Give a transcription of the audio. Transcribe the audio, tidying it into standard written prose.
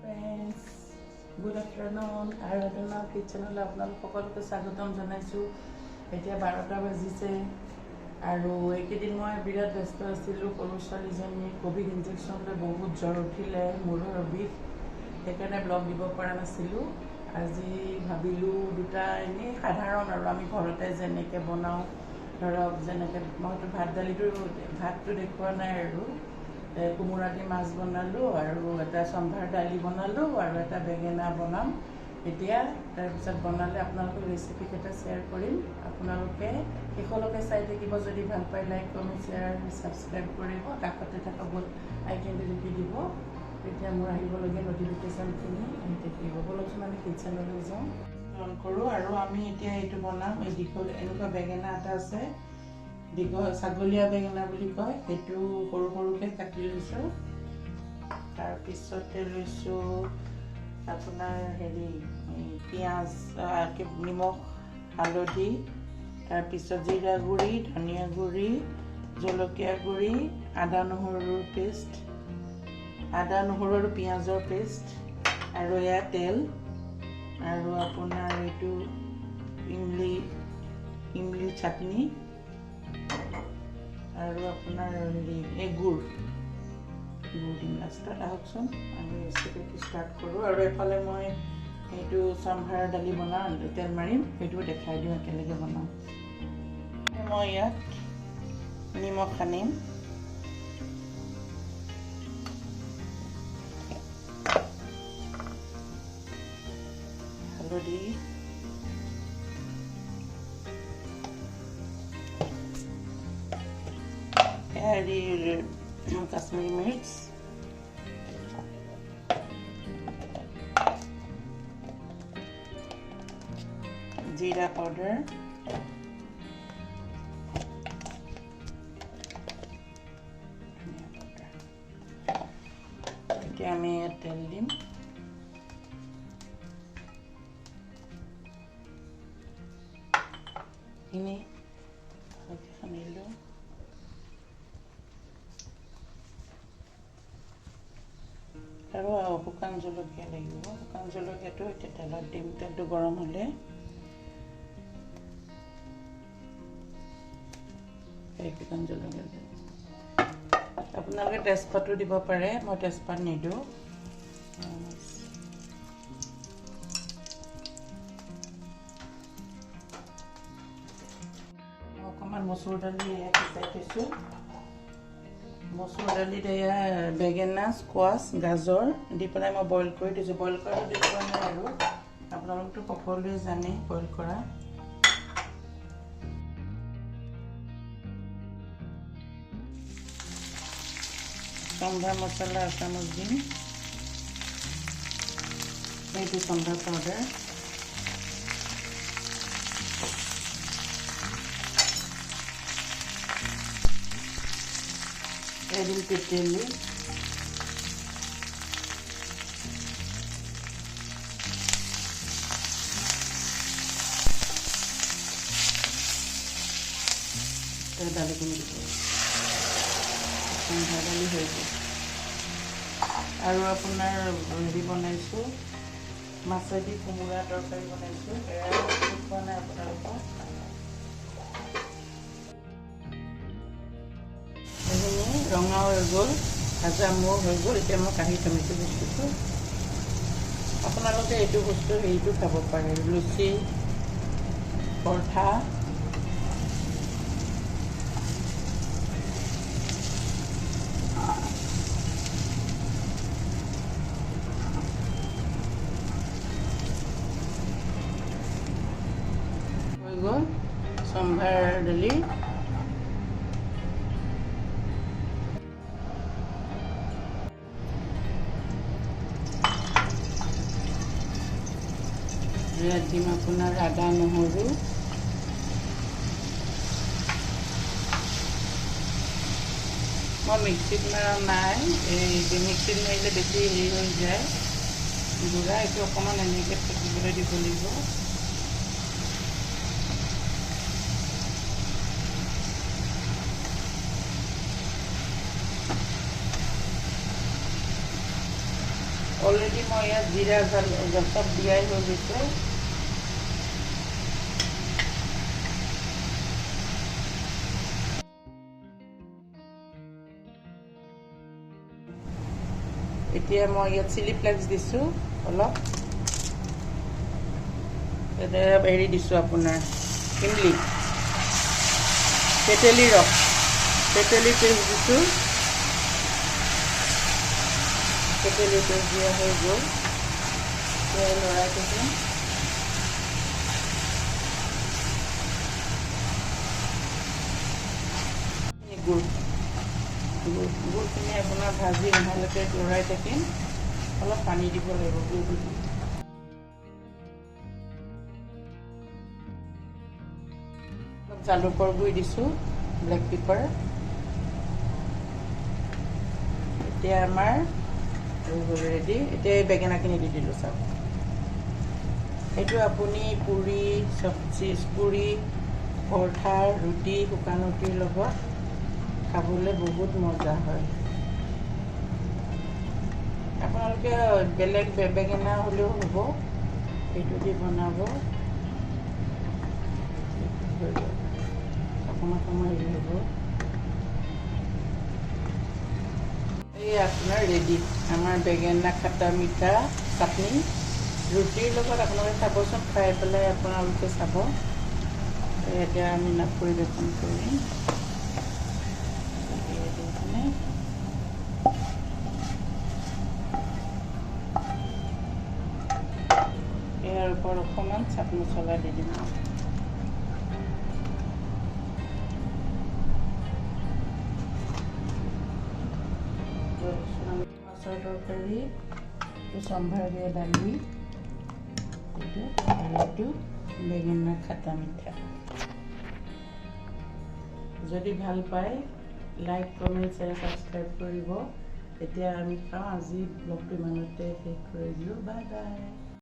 Friends, good afternoon. আৰাধনা কিটচেনলৈ আপোনালোক সকলোকে স্বাগতম জনাইছোঁ। এতিয়া 12টা বাজিছে আৰু এইকেইদিন মই বিৰাট ব্যস্ত আছিলোঁ। সৰু ছোৱালীজনী ক'ভিড ইনজেকশ্যন লৈ বহুত জ্বৰ উঠিলে, মূৰৰ বিষ, সেইকাৰণে ব্লগ দিব পৰা নাছিলোঁ। আজি ভাবিলোঁ দুটা এনেই সাধাৰণ আৰু আমি ঘৰতে যেনেকৈ বনাওঁ, ধৰক যেনেকৈ মইতো ভাত দালিটো ভাতটো দেখুওৱা নাই আৰু কোমোৰা দি মাছ বনালোঁ আৰু এটা চম্ভাৰ দালি বনালোঁ আৰু এটা বেঙেনা বনাম এতিয়া। তাৰপিছত বনালে আপোনালোকক ৰেচিপিকেইটা শ্বেয়াৰ কৰিম। আপোনালোকে শেষলৈকে চাই থাকিব। যদি ভাল পায় লাইক, কমেণ্ট, শ্বেয়াৰ, ছাবস্ক্ৰাইব কৰিব। কাষতে থকা বেল আইকনটো টিপি দিব, তেতিয়া মোৰ আহিবলগীয়া নটিফিকেশ্যনখিনি আহি থাকিব। ব'লকচোন আমি কিটচেনলৈ যাওঁ, অন কৰোঁ। আৰু আমি এতিয়া এইটো বনাম। এই দীঘল এনেকুৱা বেঙেনা এটা আছে, দীঘল ছাগলীয়া বেঙেনা বুলি কয়, সেইটো সৰু সৰুকৈ কাটি লৈছোঁ। তাৰপিছতে লৈছোঁ আপোনাৰ হেৰি পিঁয়াজ, নিমখ, হালধি, তাৰপিছত জিৰা গুড়ি, ধনিয়া গুড়ি, জলকীয়া গুড়ি, আদা নহৰুৰ পেষ্ট, আদা নহৰু আৰু পিঁয়াজৰ পেষ্ট, আৰু এয়া তেল, আৰু আপোনাৰ এইটো ইমলি ইমলি চাটনি, আৰু আপোনাৰ হেৰি এই গুড় গুড় দিম লাষ্টত। আহকচোন আমি ৰেচিপিটো ষ্টাৰ্ট কৰোঁ। আৰু এফালে মই সেইটো চম্ভাৰ দালি বনাওঁ, তেল মাৰিম, সেইটো দেখাই দিওঁ, একেলগে বনাওঁ। মই ইয়াত নিমখ সানিম, হালধি, হেৰি কাশ্মীৰী মিৰ্চ, জিৰা পাউডাৰ, ধনিয়া পাউডাৰ। এতিয়া আমি ইয়াত তেল দিম। এইখিনি ভালকৈ সানিলোঁ। আৰু শুকান জলকীয়া লাগিব। শুকান জলকীয়াটো এতিয়া তেলত দিম। তেলটো গৰম হ'লে এই শুকান জলকীয়া, আপোনালোকে তেজপাতো দিব পাৰে, মই তেজপাত নিদিওঁ। অকণমান মচুৰ দালি এয়া সিজাই থৈছোঁ। মচুৰ দালিত এয়া বেঙেনা, স্কোৱাচ, গাজৰ দি পেলাই মই বইল কৰি দিছোঁ। বইল কৰাটো দেখুওৱা নাই আৰু আপোনালোকতো সকলোৱে জানে বইল কৰা। চম্ভাৰ মছলা এচামুচ দিম, এইটো চম্ভাৰ পাউডাৰ, এদিন তেতেলী, দালিখিনি দিব। চম্ভাৰ দালি হৈ গ'ল। আৰু আপোনাৰ হেৰি বনাইছোঁ, মাছেদি কোমোৰা তৰকাৰী বনাইছোঁ, সেয়া খোৱা নাই আপোনালোকক। সেইখিনি ৰঙা হৈ গ'ল, ভাজা মোৰ হৈ গ'ল। এতিয়া মই কাঢ়ি থ'ম এইটো বস্তুটো। আপোনালোকে এইটো বস্তু হেৰিটো খাব পাৰে, লুচি, পৰঠা, হৈ গ'ল চম্ভাৰ দালি। ইয়াত দিম আপোনাৰ আদা নহৰু, মই মিক্সিত মৰা নাই, এই মিক্সিত মাৰিলে বেছি হেৰি হৈ যায় গুড়া। এইটো অকণমান এনেকৈ থাকিবলৈ দিব লাগিব। অলৰেডি মই ইয়াত জিৰা চব দিয়াই হৈ গৈছে। এতিয়া মই ইয়াত চিলি ফ্লেক্স দিছোঁ অলপ, হেৰি দিছোঁ আপোনাৰ ইমলি, তেতেলী ৰস, তেতেলী পেষ্ট দিছোঁ। তেতেলী পেষ্ট দিয়া হৈ গ'ল। লৰাই থাকিম। গুড় গুড়খিনি আপোনাৰ ভাজি নোহোৱালৈকে লৰাই থাকিম। অলপ পানী দিব লাগিব গুড়। অলপ জালুকৰ গুড়ি দিছোঁ, ব্লেক পেপাৰ। এতিয়া আমাৰ হৈ গ'ল ৰেডি। এতিয়া এই বেঙেনাখিনি দি দিলোঁ চাওক। এইটো আপুনি পুৰি, চব্জি, পুৰি, পৰঠা, ৰুটি, শুকান ৰুটিৰ লগত খাবলৈ বহুত মজা হয়। আপোনালোকে বেলেগ বেঙেনা হ'লেও হ'ব, এইটো দি বনাব। অকণমান সময় হেৰি হ'ব। এই আপোনাৰ ৰেডি আমাৰ বেঙেনা খাটা মিঠা চাটনি। ৰুটিৰ লগত আপোনালোকে খাবচোন, খাই পেলাই আপোনালোকে চাব। এতিয়া আমি পৰিৱেশন কৰিম। ইয়াৰ ওপৰত অকণমান চাট মছলা দি দিম। মাছৰ তৰকাৰী, চম্ভাৰ দিয়া দালি, এইটো আৰু এইটো বেঙেনা খাটা মিঠা। যদি ভাল পায় লাইক, কমেণ্ট, শ্বেয়াৰ, ছাবস্ক্ৰাইব কৰিব। এতিয়া আমি খাওঁ। আজি ব্লগটো ইমানতে শেষ কৰি দিলোঁ। Bye bye.